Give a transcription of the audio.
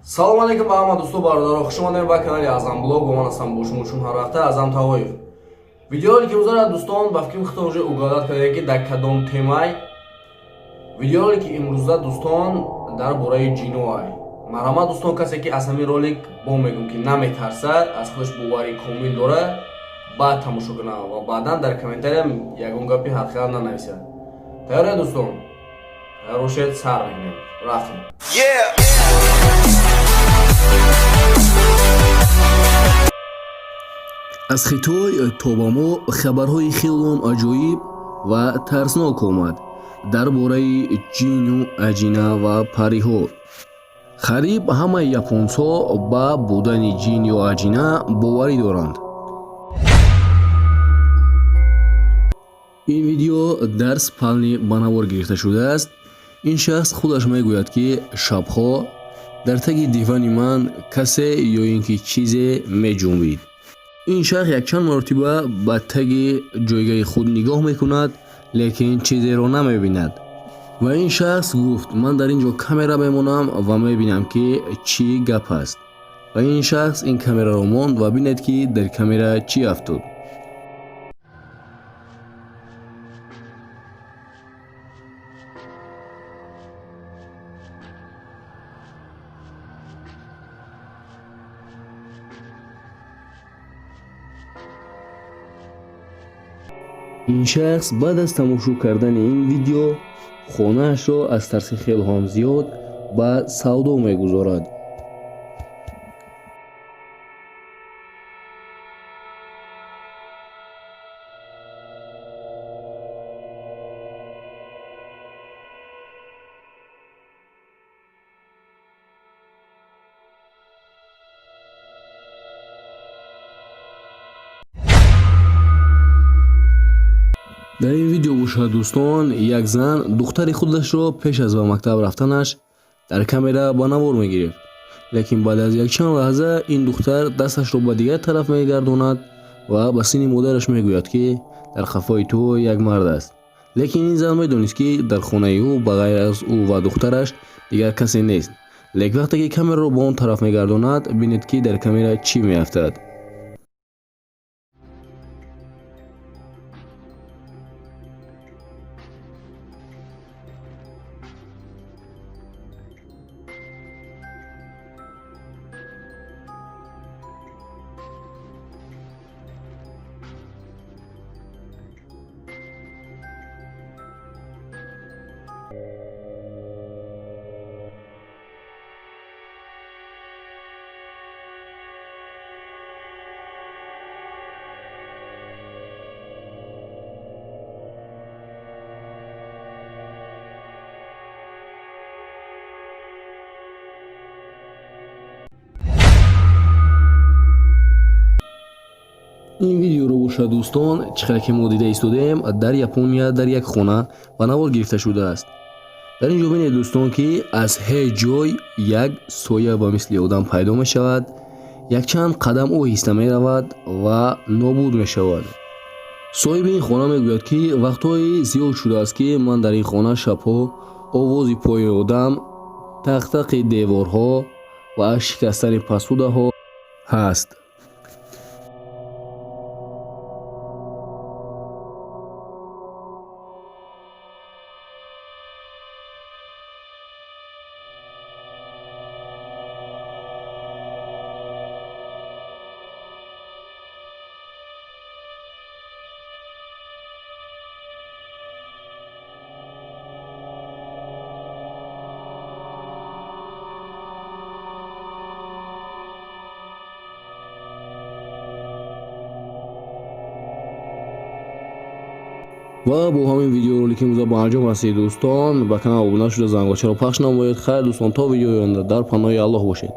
Салом алейкум ба ҳама дӯсту бародаро, хуш омадем ба канали Азам Блог. Бо ман ҳастам бо шумо чун ҳар вақта Азам Тавоев. Видеоролики имрӯзара, дӯстон, ба фикри худтон уже угадать кардем, ки дар кадом темай. Видеоролики имрӯза, дӯстон, дар бораи ҷиноай. Марҳамат, дӯстон, касе ки аз ҳамин ролик бо мегӯм ки наметарсад, аз худаш боварии комил дорад, баъд тамошо кунад ва баъдан дар комментариям ягон гапи ҳархела нанависад. Тайёре, дӯстон? Тайёр бошед, сар мекунем. Рафтем. Аз Хитой то ба мо хабарҳои хелом аҷоиб ва тарснок омад дар бораи ҷину аҷина ва париҳо. Қариб ҳамаи японсҳо ба будани ҷин ё аҷина боварӣ доранд. Ин видео дар спални ба навор гирифта шудааст. Ин шахс худаш мегӯяд, ки шабҳо дар таги дивани ман касе ё ин ки чизе меҷунбид. Ин шахс якчанд маротиба ба таги ҷойгаҳи худ нигоҳ мекунад, лекин чизеро намебинад. Ва ин шахс гуфт: ман дар ин ҷо камера мемонам ва мебинам, ки чӣ гап аст. Ва ин шахс ин камераро монд ва бинед, ки дар камера чӣ афтод. Ин шахс баъд аз тамошо кардани ин видео хонаашро аз тарси хело ҳам зиёд ба савдо мегузорад. Дар ин видео бошад, дӯстон, як зан духтари худашро пеш аз ба мактаб рафтанаш дар камера ба навор мегирифт, лекин баъд аз якчанд лаҳза ин духтар дасташро ба дигар тараф мегардонад ва ба сини модараш мегӯяд, ки дар қафои ту як мард аст. Лекин ин зан медонист, ки дар хонаи ӯ ба ғайр аз ӯ ва духтараш дигар касе нест. Лекин вақте ки камераро ба он тараф мегардонад, бинед, ки дар камера чӣ меафтад. Ин видеоро бошад, дӯстон, чӣ қадар ки мо дида истодаем, дар Япония дар як хона ба навор гирифта шудааст. Дар ин ҷо бинед, дӯстон, ки аз ҳеҷ ҷой як соя ба мисли одам пайдо мешавад, якчанд қадам оҳиста меравад ва нобуд мешавад. Соҳиби ин хона мегӯяд, ки вақтҳои зиёд шудааст, ки ман дар ин хона шабҳо овози пои одам, тақтақи деворҳо ва шикастани пасудаҳо ҳаст. Ва бо ҳамин видеоролики имрӯза ба анҷом расид, дӯстон. Ба канал обуна шуда, зангочаро пахш намоед. Хайр, дӯстон, то видеои оянда дар паноҳи Аллоҳ бошед.